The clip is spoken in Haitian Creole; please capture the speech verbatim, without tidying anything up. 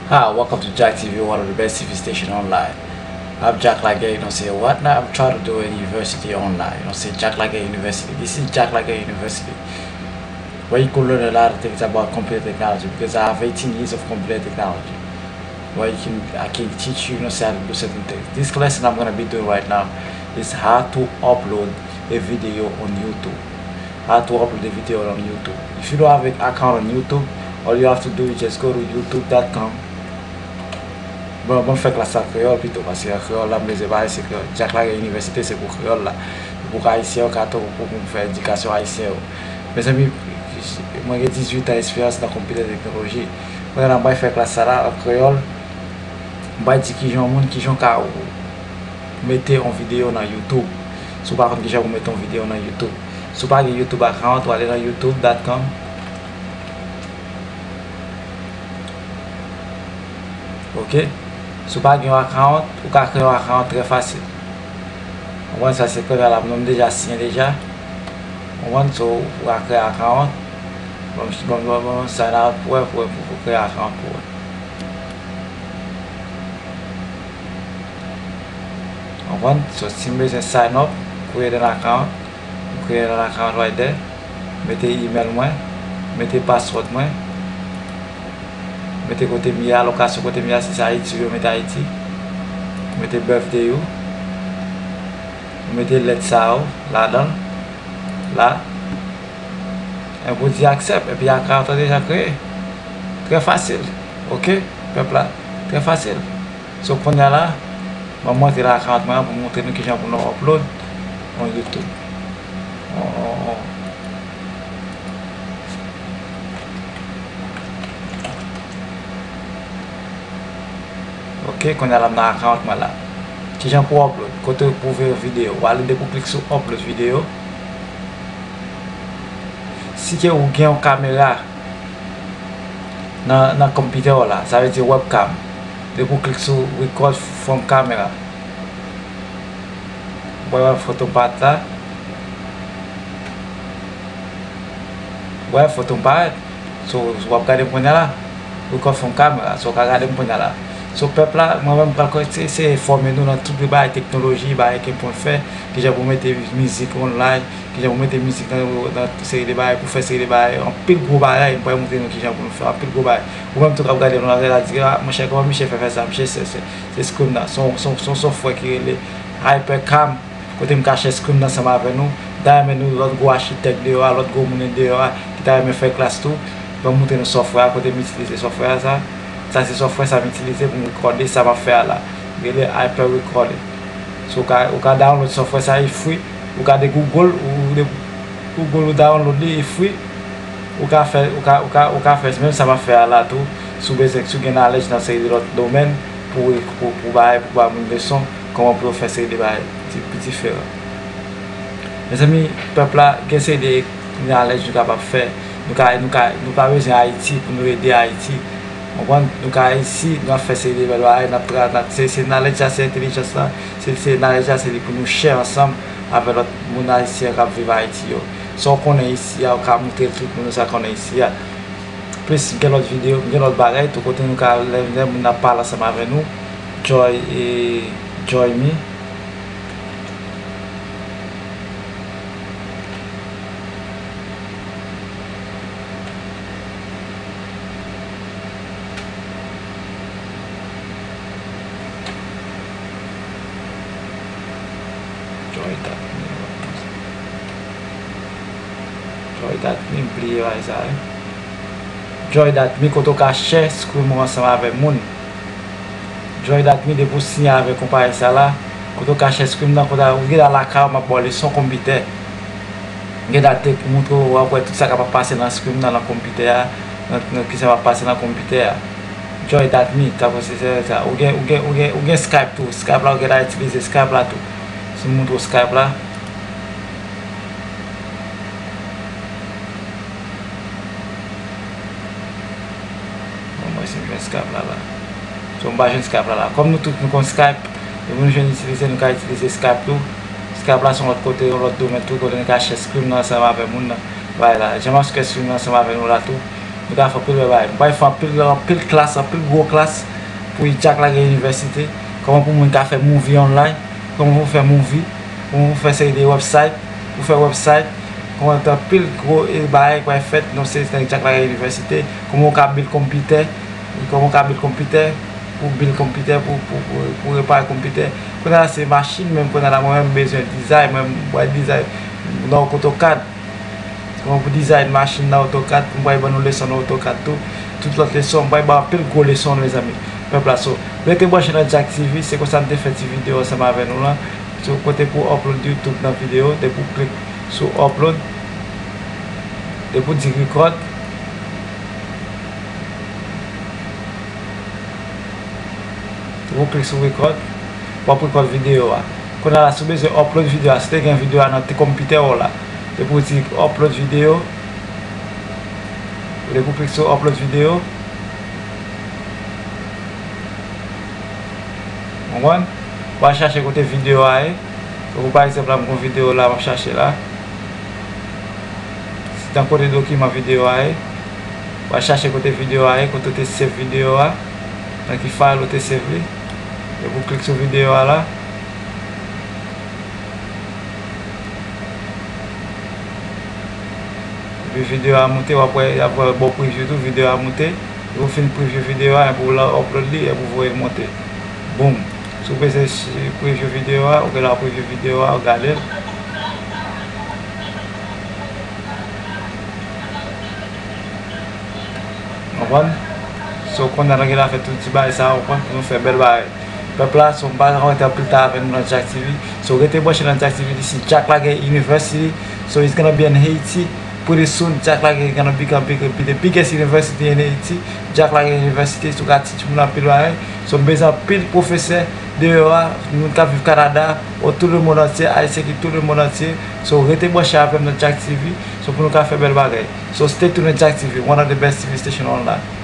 Hi, welcome to Jack T V, one of the best T V station online. I'm Jack Laguerre, you know, say what now? I'm trying to do a university online, you know, say Jack Laguerre University. This is Jack Laguerre University, where you can learn a lot of things about computer technology because I have eighteen years of computer technology, where you can I can teach you, you know, say how to do certain things. This lesson I'm gonna be doing right now is how to upload a video on YouTube. How to upload a video on YouTube. If you don't have an account on YouTube, all you have to do is just go to youtube dot com. Bon, bon, fè klas sa kreyòl pito, paske an kreyòl la, m bezwen pale se kreyòl. Jack Laguerre Université, se pou kreyòl la. Pou ayisyen yo ka tou, pou, pou m fè edikasyon ayisyen yo. Mezanmi, mwen gen dizuit an eksperyans nan konpitè teknoloji. Kounye a la, m pral fè klas sa la an kreyòl. M pral di kijan yon moun, kijan w ka mete yon videyo nan YouTube. Si w pa konn kijan pou mete yon videyo nan YouTube. Si w pa gen YouTube account, w ale nan youtube dot com. Ok? Si w pa gen yon account, ou ka kreye yon account trè fasil. Ou konprann sa, se kreye la, mwen m deja siyen deja. Ou konprann, so, ou ka kreye account. Bon, bon, bon, bon, sign out pou wè, pou wè, pou, pou kreye account pou wè. Ou konprann? So, si m bezwen sign up, create an account, m create an account right there. Mete email mwen, mete password mwen, mete kote m ye a, lokasyon kote m ye a, si se Ayiti, yo mete Ayiti. Mete birthday ou, mete lèt sa yo ladan l, la. Epi w di accept, epi account an deja kreye. Trè fasil. Ok, pèp la. Trè fasil. So, kounye a la, ban m montre la account mwen an pou m montre nou kijan pou nou upload on YouTube. On, on, on. Ok, kounye a la m nan account mwen la. Kijan pou upload? Kote pou ouvri videyo? W ale depi w klik sou upload video. Si ke ou gen yon kamera nan, nan konpitè w la, sa vle di webcam. Depi w klik sou record from camera. W wè foto m parèt la. W wè foto m parèt. So, w ap gade m kounye a la. Record from camera. So, w ka gade m kounye a la. So, pèp la, mwen menm, m pral kò-, se, se enfòme nou nan tout bagay teknoloji, bagay ke pou n fè, kijan pou mete mizik online, kijan pou mete mizik nan, nan seri de bagay, pou fè seri de bagay, anpil gwo bagay, m pral montre nou kijan pou nou fè anpil gwo bagay. Ou menm tou k ap gade nou la, la di, "Ah, monchè, kòman misye fè fè sa?" Misye se, se, se Scream nan. Se yon, se yon, se yon software ki rele HyperCam, kote m ka chèche Scream nan ansanm avè nou. M ta renmen nou, lòt gwo achitèk deyò a, lòt gwo moun deyò a, ki ta renmen fè klas tou, ban m montre nou software a, kote m itilize software a sa. Sa se software sa m itilize pou m rekòde sa m ap fè a la. Rele Hyper Recorder. So, ou ka, ou ka download software sa, e free. Ou ka de Google, ou de Google ou download li, e free. Ou ka fè, ou ka, ou ka, ou ka fè menm sa m ap fè a la tou. Si w bezwen, si w gen knowledge nan seri de lòt domèn, pou, pou, pou bay, pou bay moun leson, kòman pou yo fè seri de bagay di-, diferan. Mezanmi, pèp la, gen seri de knowledge nou kapab fè. Nou ka, nou ka, nou pa bezwen Ayiti pou nou ede Ayiti. Konprann? Nou ka isi, n ap fè seri de bèl bagay, n ap tra-, n ap, se, se knowledge la, se entèlijans la, se, se knowledge la, se li pou nou share ansanm avèk lòt moun ayisyen k ap viv Ayiti yo. Sa w konnen isi a, ou ka montre l tout moun sa konnen isi a. Plis, m gen lòt videyo, m gen lòt bagay tou kote nou ka, lè, lè moun ap pale ansanm avè nou, joy, e, joy me. Joy dot me. Joy dot me, m bliye bagay sa, wi. Joy dot me, kote w ka share Scream ou ansanm avè moun. Joy dot me, depi w siyen avèk konpayi sa la, kote w ka share Scream nan, kote w gen lakay ou, m ap ba w leson konpitè. Gen dat te montre w, w ap wè tout sa k ap pase nan Scream nan, nan konpitè a, nan, nan ki sa k ap pase nan konpitè a. Joy dot me, ta pase se sa. Ou gen, ou gen, ou gen, ou gen Skype tou. Skype la, ou gen ta itilize Skype la tou. Si m montre w Skype la. Bon, mwen si m jwenn Skype la la. So, m pa jwenn Skype la la. Kòm nou tout nou konn Skype, depi nou jwenn itilize, nou ka itilize Skype tou. Skype la se yon lòt kote, yon lòt domèn tou, kote nou ka share Scream nan ansanm avè moun nan. Bagay la. Jan m ap share Scream nan ansanm avè nou la tou. Nou ka fè anpil bèl bagay. Nou pral fè anpil, anpil klas, anpil gwo klas pou Jack Laguerre Université. Kòman pou moun ka fè movie online, kòman pou fè movie, kòman pou fè seri de website, pou fè website, kòman anpil gwo, e, bagay k pral fèt nan se nan Jack Laguerre Université, kòman ou ka build konpitè, kòman ou ka build konpitè, pou build konpitè, pou, pou, pou, pou repare konpitè. Kounye a se machin, menm kounye a la, mwen menm m bezwen dizay, mwen m wè dizay nan AutoCAD. Kòman pou dizay machin nan AutoCAD, pou m pral ban nou leson nan AutoCAD tou. Tout lòt leson, m pral ban anpil gwo leson, mezanmi. Pèp la, so, rete branche nan Jack T V, se konsa m te fè ti videyo ansanm avè nou lan. So, kote pou upload YouTube nan videyo, depi w klik sou upload, depi w di record, depi w klik sou record, w ap record videyo a. Kounye a la, si w bezwen upload videyo a, si w te gen videyo a nan ti konpitè w la, depi w di upload videyo, depi w klik sou upload videyo, konprann? W al chache kote videyo a ye. Tankou pa egzanp la, m gon videyo la, m ap chache la. Se nan kote dokiman videyo a ye. W al chache kote videyo a ye, kote w te save videyo a. Nan ki file ou te save li. Epi w klik sou videyo a la. Epi videyo a moute, w ap wè, y ap wè bò preview tou, videyo a moute. Epi w fin preview videyo a, epi w la upload li, epi w voye l monte. Boom! Si w bezwen si-, preview videyo a, ou gen la preview videyo a, ou gade l. Konprann? So, kounye a nou gen la fè tout ti bagay sa, konprann, pou nou fè bèl bagay. Pèp la, so, m pa ka rete anpil tan avè nou nan Jack T V. So, rete branche nan Jack T V, this is Jack Laguerre University. So, it's gonna be in Haiti. Pretty soon, Jack Laguerre gonna become bigger, be the biggest university in Haiti. Jack Laguerre University, so, ka teach moun anpil bagay. So, m bezwen anpil pwofesè deyò a, moun k ap viv Kanada, o tout le monde entier, Ayisyen ki tout le monde entier. So, rete branche avè m nan Jack T V, so, pou nou ka fè bèl bagay. So, stay tuned nan Jack T V, one of the best T V station online.